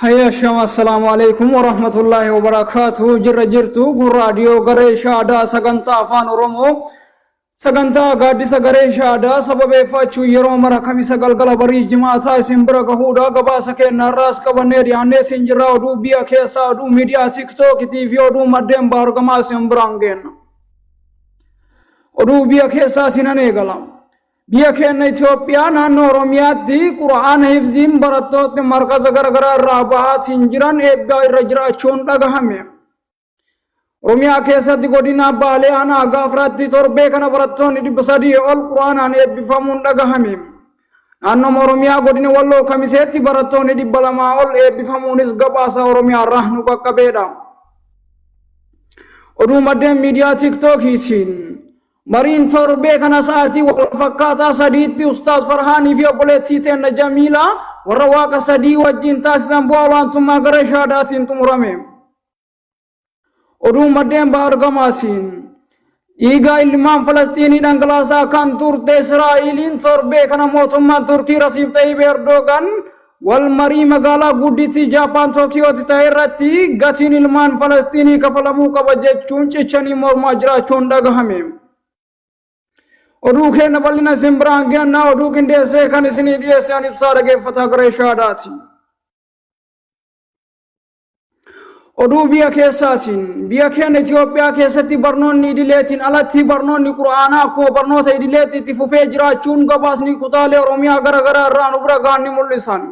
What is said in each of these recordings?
Hayya shama assalaamu alaikum warahmatullaahi wabarakaatuh. Jirra jirtu kun raadiyoo garee shaadaa sagantaa afaan Oromoo. Sagantaa gaaddisa garee shaadaa sababeeffachuun yeroo mara kamisa galgala barii jimaataa isin bira gahuudha. Gabaasa keenya irraas qabannee dhiyaannee isin jirra. Oduu biyya keessaa, oduu miidiyaa tiktookitii fi oduu maddeen baargamaa isin biraan geenna. Oduu biyya keessaa isinan eegala. Biyya keenya Itoophiyaa naannoo Oromiyaatti Qura'aana hifziin barattootni markaza garaagaraa irraa bahaatiin jiran eebbaa irra jiraachuun dhagahame. Oromiyaa keessatti godina Baalee aanaa Gaafraatti torbee kana barattoonni 300 ol Qura'aanaan eebbifamuun dhagahame. Naannoo Oromiyaa godina Walloo Kamiseetti barattoonni 200 ol eebbifamuunis gabaasa Oromiyaa irraa nu qaqqabeedha. Oduu maddeen miidiyaa Tiktookiitiin mariin torbee kana sa'aatii wal fakkaataa sadiitti Ustaaz Farhaanii fi obboleettii teenna Jamiilaa warra waaqa sadii wajjin taasisan bu'aa olaantummaa gara shaadaatiin xumurame. Oduu maddeen baargamaasiin dhiiga ilmaan Falasxiinii dhangalaasaa kan turte Israa'eliin torbee kana mootummaan Turkii Rasiib Xayyib Erdogan wal marii magaalaa guddittii Jaappaan Tookiyootti ta'e irratti gatiin ilmaan Falasxiinii kafalamuu qaba jechuun cichanii mormaa jiraachuun dhagahame. Oduu keenya bal'ina isin biraan geenna. Oduu qindeessee kan isinii dhiyeesse an ibsaa dhageeffataa garee shaadaati. Oduu biyya keessaatiin biyya keenya Itoophiyaa keessatti barnoonni idileetiin alatti barnoonni Qura'aanaa akkuma barnoota idileetti itti fufee jiraachuun gabaasni kutaalee Oromiyaa gara garaa irraa nu bira gahan ni mul'isan.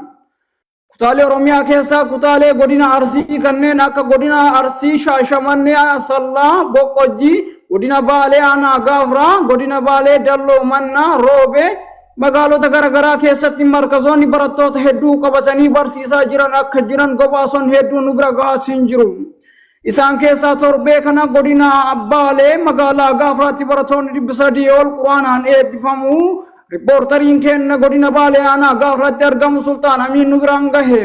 Kutaalee Oromiyaa keessaa kutaalee godina Arsii kanneen akka godina Arsii, Shaashamannee, Asallaa, Boqqojjii, godina Baalee Aanaa Gaafraa, godina Baalee Dalloo Mannaa, Roobee, Magaalota garaagaraa keessatti markazoonni barattoota hedduu qabatanii barsiisaa jiran akka jiran gabaasonni hedduun nu bira ga'aa hin jiru. Isaan keessaa torbee kana godina Baalee magaalaa Gaafraatti barattoonni 300 ol Quraanaan eebbifamuu riippoortariin keenya godina Baalee aanaa Gaafraatti argamu Sultaan Amiin nu biraan gahe.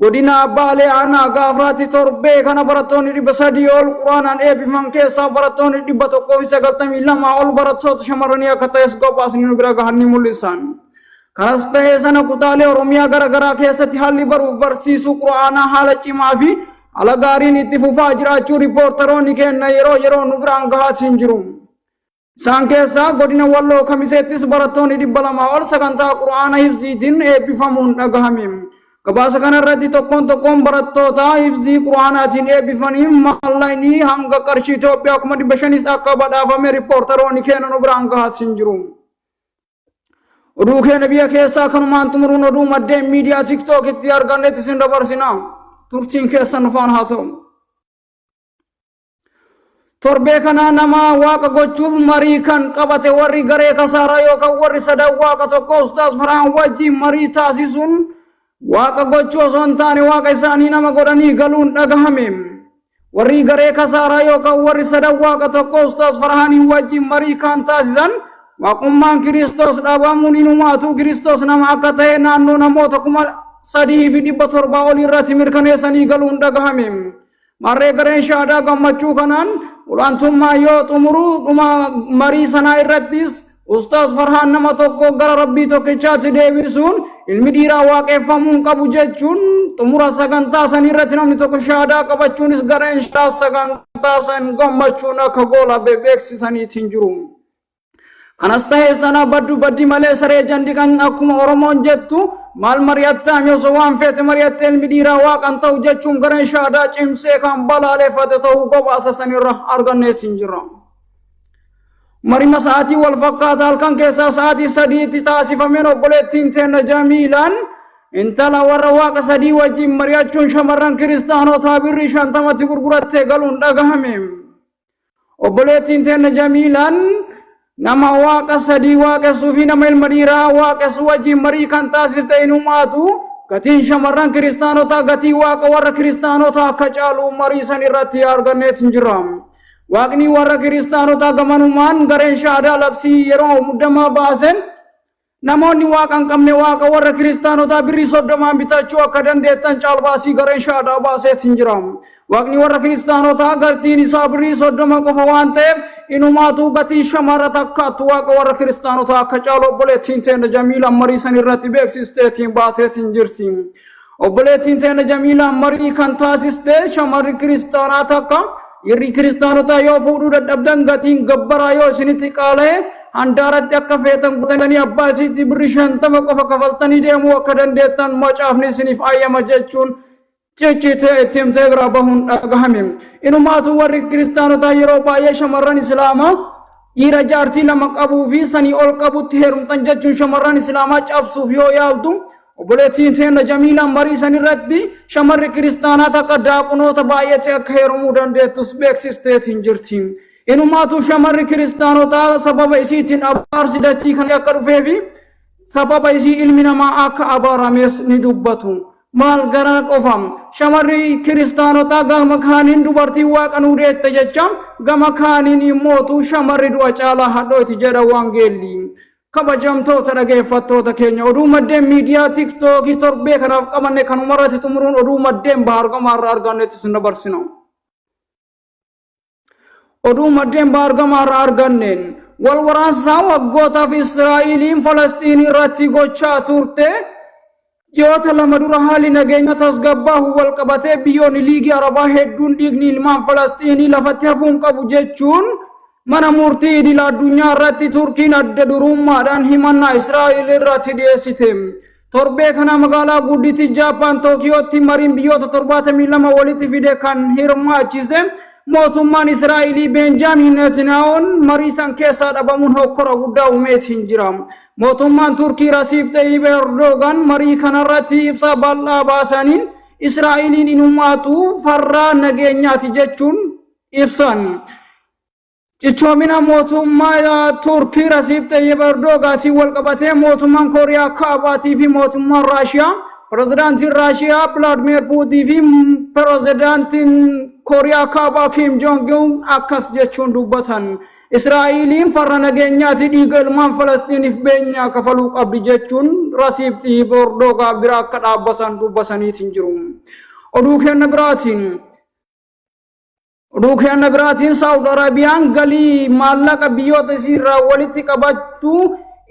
Godina Baalee aanaa Gaafraatti torbee kana barattoonni 300 ol Quraanaan eebbifaman keessaa barattoonni 192 ol barattoota shamarranii akka ta'es gabaasni nu bira gahan ni mul'isan. Kanas ta'ee sana kutaalee Oromiyaa gara garaa keessatti haalli baruuf barsiisuu Quraanaa haala cimaa fi haala gaariin itti fufaa jiraachuu riippoortaroonni keenya yeroo yeroo nu biraan gahaatiin jiru. Isaan keessaa godina Walloo Kamiseettis barattoonni 200 ol sagantaa Qur'aana hifziitiin eebbifamuun dhagahame. Gabaasa kanarratti tokkoon tokkoon barattootaa hifzii Qur'aanaatiin eebbifanii maallaqni hanga qarshii Itoophiyaa 500,000 akka badhaafame riippoortaroonni keenya nu biraan gahaas hin jiru. Oduu keenya biyya keessaa kanumaan xumuruun oduu maddeen miidiyaa TikTokitti argannetti isin dabarsina. Turtiin keessan nu faana haa ta'u. Torbee kana nama waaqa gochuuf marii kan qabate warri garee kasaaraa yookaan warri sadan waaqa tokko Ustaaz Farhaan wajjin marii taasisuun waaqa gochuu osoo hin taane waaqa isaanii nama godhanii galuun dhagahame. Warri garee kasaaraa yookaan warri sadan waaqa tokko Ustaaz Farhaanii wajjin marii kan taasisan waaqummaan Kiristoos dhabamuun inumaatuu Kiristoos nama akka ta'e naannoo namoota 3,700 olii irratti mirkaneessanii galuun dhagahame. Maarree gareen shaadaa gammachuu kanaan olaantummaa yoo xumuru dhuma marii sanaa irrattis Ustaaz Farhaan nama tokko gara Rabbii tokkichaatti deebisuun ilmi dhiiraa waaqeffamuu hin qabu jechuun xumura sagantaa sanii irratti namni tokko shaadaa qabachuunis gareen shaadaa sagantaa san gammachuun akka goolabe beeksisaniitiin jiru. Kanas ta'ee sana baddu baddi malee saree jandiqan akkuma Oromoon jettu maal mari'attaami osoo waan feete mari'atte ilmi dhiiraa waaqan ta'u jechuun gareen shaadaa cimsee kan balaaleffate ta'uu gabaasa sanirra argannees hin jirra. Marima sa'aatii wal fakkaataa halkan keessaa sa'aatii sadiitti taasifameen obboleettiin teenna Jamiilaan intala warra waaqa sadii wajjin mari'achuun shamarran kiristaanotaa birrii 50tti gurgurattee galuun dhagahame. Obboleettiin teenna Jamiilaan nama waaqa sadii waaqessuu fi nama ilma dhiiraa waaqessu wajjin marii kan taasifte inumaatu gatiin shamarran kiristaanotaa gatii waaqa warra kiristaanotaa akka caalu marii san irratti arganneet hin jirra. Waaqni warra kiristaanotaa gamanumaan gareen shaadaa labsii yeroo muddamaa baasen. Namoonni waaqa hin qabne waaqa warra kiristaanotaa birrii soddomaan bitachuu akka dandeettan caalbaasii gareen shaadaa baasees hin jira. Waaqni warra kiristaanotaa gartiin isaa birrii 30 qofa waan ta'eef inumaatuu gatiin shamarra takkaattu waaqa warra kiristaanotaa akka caalu obboleettiin teenna Jamiilaan marii san irratti beeksisteetiin baasees hin jirti. Obboleettiin teenna Jamiilaan marii kan taasiste shamarri kiristaanaa takka dhiirri kiristaanotaa yoo fuudhuu dadhabdan gatiin gabbaraa yoo isinitti qaala'e handaaratti akka feetan gootanii abbaa isiitti birri 50 qofa kafaltanii deemuu akka dandeettan macaafni isiniif ayyama jechuun ciccitee itti himtee biraa bahuun dhagahame. Inumaatu warri kiristaanotaa yeroo baay'ee shamarran islaamaa dhiira jaartii lama qabuu fi sanii ol qabutti heerumtan jechuun shamarran islaamaa cabsuuf yoo yaaltu obboleettiin teenna Jamiilaan marii san irratti shamarri kiristaanaa takka daaqunoota baay'eetti akka heerumuu dandeettus beeksisteetiin jirti. Inumaatu shamarri kiristaanotaa sababa isiitiin abaarsi dachii kan akka dhufee fi sababa isii ilmi namaa akka abaarames ni dubbatu. Maal garaa qofa shamarri kiristaanotaa gama kaaniin dubartiin waaqa nuu deette jecha gama kaaniin immootu shamarri du'a caalaa hadhooti jedha wangeelli. Kabajamtoota dhageeffattoota keenya oduu maddeen miidiyaa tiktookii torbee kanaaf qabanne kanumarratti xumuruun oduu maddeen baha argamaa irraa argannetti isin dabarsina. Oduu maddeen baha argamaa irraa arganneen wal waraansaa waggootaaf Israa'eliin Falasxiin irratti gochaa turte ji'oota 2 dura haalli nageenya tasgabbaahu wal qabatee biyyoonni liigii Arabaa hedduun dhiigni ilmaan Falasxiinii lafatti hafuu hin qabu jechuun mana murtii idil addunyaa irratti Turkiin adda durummaadhaan himannaa Israa'el irratti dhiyeessite. Torbee kana magaalaa guddittii Jaappaan Tookiyootti mariin biyyoota 72 walitti fide kan hirmaachise mootummaan Israa'elii Beenjaamin Netanyahuun marii san keessaa dhabamuun hokkora guddaa uumeetiin jira. Mootummaan Turkii Rasiib Xayyib Erdogan marii kanarratti ibsa bal'aa baasaniin Israa'eliin inumaatu farra nageenyaati jechuun ibsan. Cichoomina mootummaa Turkii Rasiib Xayyib Erdogaatiin walqabatee mootummaan Kooriyaa Kaabaatii fi mootummaan Raashiyaa pirezidaantiin Raashiyaa Vilaadimiir Puutii fi pirezidaantiin Kooriyaa Kaabaa Kiim Joong Un akkas jechuun dubbatan. Israa'eliin farra nageenyaati dhiiga ilmaan Falasxiiniif beenyaa kafaluu qabdi jechuun Rasiib Xayyib Erdogaa bira akka dhaabbatan dubbataniitiin jiru. Oduu kenna biraatiin Oduu kenna biraatiin Saawud Arabiyaan galii maallaqa biyyoota isii irraa walitti qabattu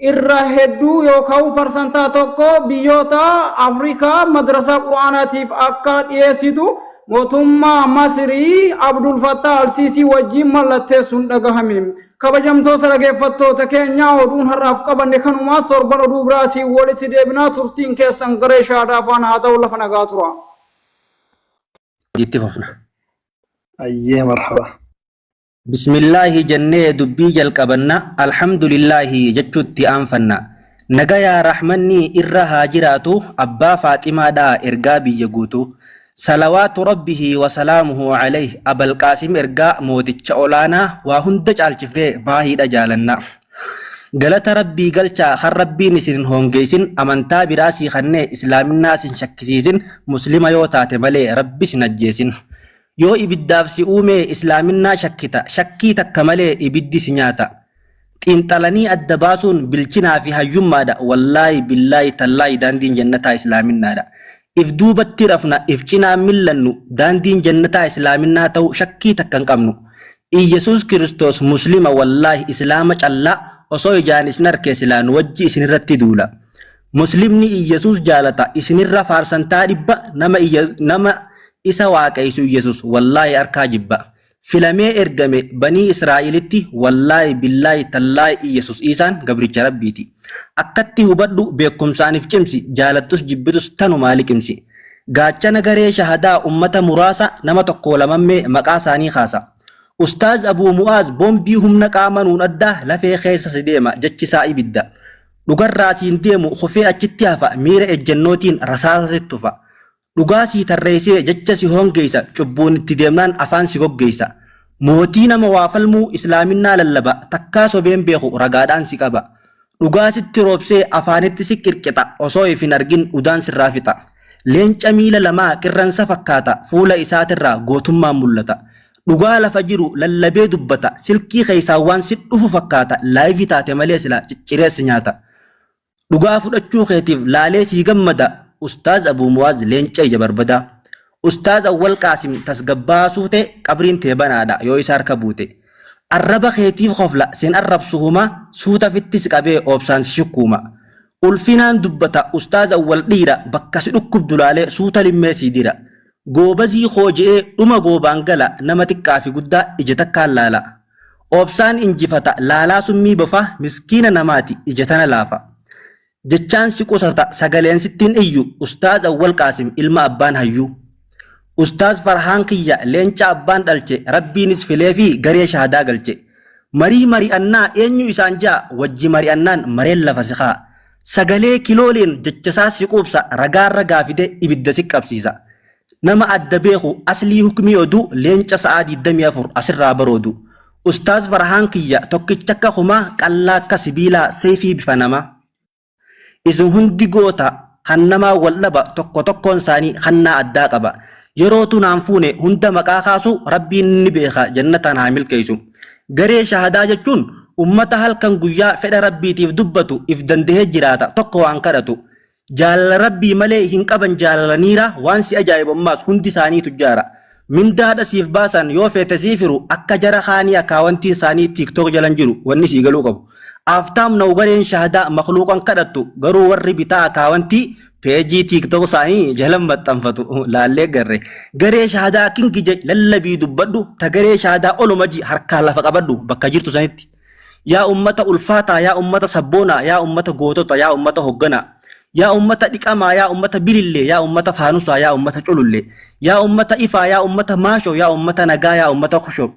irra hedduu yookaan parsantaa tokko biyyoota Afrikaa madrasaa Qur'aanaatiif akka dhiyeessitu mootummaa Masrii Abdul Fattah Alsiisii wajjin mallatteessuun dhagahame. Kabajamtoota dhageeffattoota keenyaa oduun har'aaf qabanne kanumaa torban oduu biraatiin walitti deebinaa turtiin keessan garee shaadaa faana haa ta'u lafa nagaa tura. Itti fufna. Ayyee marhaba. Bismillaahi jennee dubbii jalqabanna Alhamdulillaahi jechuutti aanfanna. Nagayaa rahmanni irra haa jiraatu abbaa Faaximaadhaa ergaa biyya guutuu. Salawaatu rabbihi wa salaamuhu alayh Abal Qaasim ergaa mooticha olaanaa waa hunda caalchifnee baahiidha jaalanna. Galata Rabbii galchaa kan Rabbiin isin hin hoongeeysin amantaa biraa sii kannee islaaminaa sin shakkisiisin muslima yoo taate malee Rabbi sin ajjeesin. Yoo ibiddaaf si uumee islaaminnaa shakkita shakkii takka malee ibiddi si nyaata. Xiinxalanii adda baasuun bilchinaa fi hayyummaadha wallaahi billaahi tallaahi daandiin jannataa islaaminnaadha. If duubatti rafna if cinaan millannu daandiin jannataa islaaminnaa ta'uu shakkii takka hin qabnu. Iyyasuus kiristoos muslima wallaahi islaama callaa osoo ijaan isin arkee silaa nu wajji isinirratti duula. Muslimni Iyyasuus jaalata isinirra faarsantaa dhibba nama nama isa waaqeysu Iyyasuus wallaahi arkaa jibba. Filamee ergame banii Israa'iilitti wallaahi billaahi tallaahi Iyyasuus Iisaan gabricha Rabbiiti. Akkatti hubadhu beekkumsaan if cimsi jaalattus jibbitus tanumaa liqimsi. Gaachana garee shahadaa ummata muraasa nama tokkoo lamammee maqaa isaanii kaasa. Ustaaz Abuu Mu'aaz boombii humna qaama nuun addaa lafee keessa si deema jechi isaa ibidda. Dhugarraa siin deemu kufee achitti hafa miira ejjennootiin rasaasa sitti tufa. Dhugaa sii tarreessee jecha si hongeessa cubbuun itti deemnaan afaan si goggeessa. Mootii nama waa falmuu islaaminnaa lallaba takkaa sobeen beeku ragaadhaan si qaba. Dhugaa sitti roobsee afaanitti si qirqixa osoo if hin argin udaan sirraa fixa. Leenca miila lamaa qirransa fakkaata fuula isaatirraa gootummaan mul'ata. Dhugaa lafa jiru lallabee dubbata silkii keessaa waan si dhufu fakkaata live taate malee silaa cicciree si nyaata. Dhugaa fudhachuu keetiif laalee sii gammada Ustaaz Abuu Mu'aaz leenca ija barbadaa. Ustaaz Awwal Qaasim tasgabbaa'aa suute qabriin tee banaadha yoo isa harka buute. Arraba keetiif kofla sin arrabsu humaa suuta fitti si qabee obsaan si shukkuuma. Ulfinaan dubbata Ustaaz Awwal dhiira bakka si dhukkubdu laalee suuta limmee sii dira. Goobazii koo je'ee dhuma goobaan gala nama xiqqaa fi guddaa ija takkaan laala. Obsaan injifata laalaa summii bofaa miskiina namaati ija tana laafa. Jechaan si qusata sagaleen sitti hin iyyu Ustaaz Awwal Qaasim ilma abbaan hayyuu. Ustaaz Farhaan kiyya leenca abbaan dhalche Rabbiinis fileefii garee shahadaa galche. Marii mari'annaa eenyu isaan ja'a wajji mari'annaan mareen lafa si kaa'a. Sagalee kilooleen jechasaa si quubsa ragaan ragaa fide ibidda si qabsiisa. Nama adda beeku aslii hukmii oduu leenca sa'aa 24 asirraa baroodu. Ustaaz Farhaan kiyya tokkicha akka kumaa qallaa akka sibiilaa seeyfii bifa namaa. Isin hundi goota kan namaan wal dhaba tokko tokkoon isaanii kannaa addaa qaba. Yerootu naan fuune hunda maqaa kaasu Rabbiin ni beeka jannataan haa milkeessu. Garee shahadaa jechuun ummata halkan guyyaa fedha Rabbiitiif dubbatu if dandahee jiraata tokko waan kadhatu. Jaalala Rabbii malee hin qaban jaalala niiraa waan si ajaa'ibu ammaas hundi isaanii tujjaara. Mindaadha siif baasan yoo feete siif hiru akka jara kaanii akaawantiin isaanii tiktok jalan jiru wanni sii galuu qabu. Aftaam now gareen shahadaa makluuqan kadhattu garuu warri bitaa akaawantii peejii tiktok isaanii jalan maxxanfatu laallee garre. Garee shahadaa kingi jedhi lallabii dubbadhu ta garee shahadaa oluma ji harkaan lafa qabadhu bakka jirtu sanitti. Yaa ummata ulfaataa, yaa ummata sabboonaa, yaa ummata gootota, yaa ummata hogganaa, yaa ummata dhiqamaa, yaa ummata bilillee, yaa ummata faanusaa, yaa ummata culullee, yaa ummata ifaa, yaa ummata maashoo, yaa ummata nagaa, yaa ummata kushoo,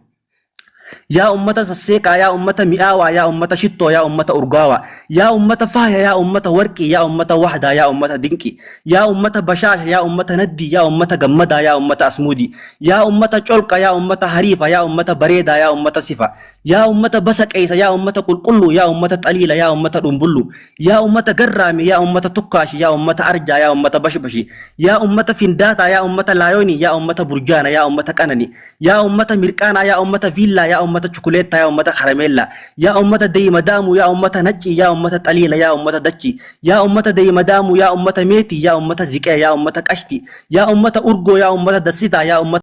yaa ummata sasseeqaa, yaa ummata mi'aawaa, yaa ummata shittoo, yaa ummata urgaawaa, yaa ummata faaya, yaa ummata warqii, yaa ummata wahdaa, yaa ummata dinqii, yaa ummata bashaasha, yaa ummata naddii, yaa ummata gammadaa, yaa ummata asmuudii, yaa ummata colqa, yaa ummata hariifa, yaa ummata bareedaa, yaa ummata sifa, Yaa ummata basaqeeysa, yaa ummata qulqulluu, yaa ummata xaliila, yaa ummata dhumbulluu, yaa ummata garraamii, yaa ummata tukkaashi, yaa ummata arjaa, yaa ummata bashbashi, yaa ummata findaataa, yaa ummata laayoonii, yaa ummata burjaana, yaa ummata qanani, yaa ummata mirqaanaa, yaa ummata viillaa, yaa ummata chukuleettaa, yaa ummata karameellaa, yaa ummata deeyma daamuu, yaa ummata naccii, yaa ummata xaliila, yaa ummata dachii, yaa ummata deeyma daamuu, yaa ummata meetii, yaa ummata ziqee, yaa ummata qashtii, yaa ummata urgoo, yaa ummata dassitaa, yaa ummata.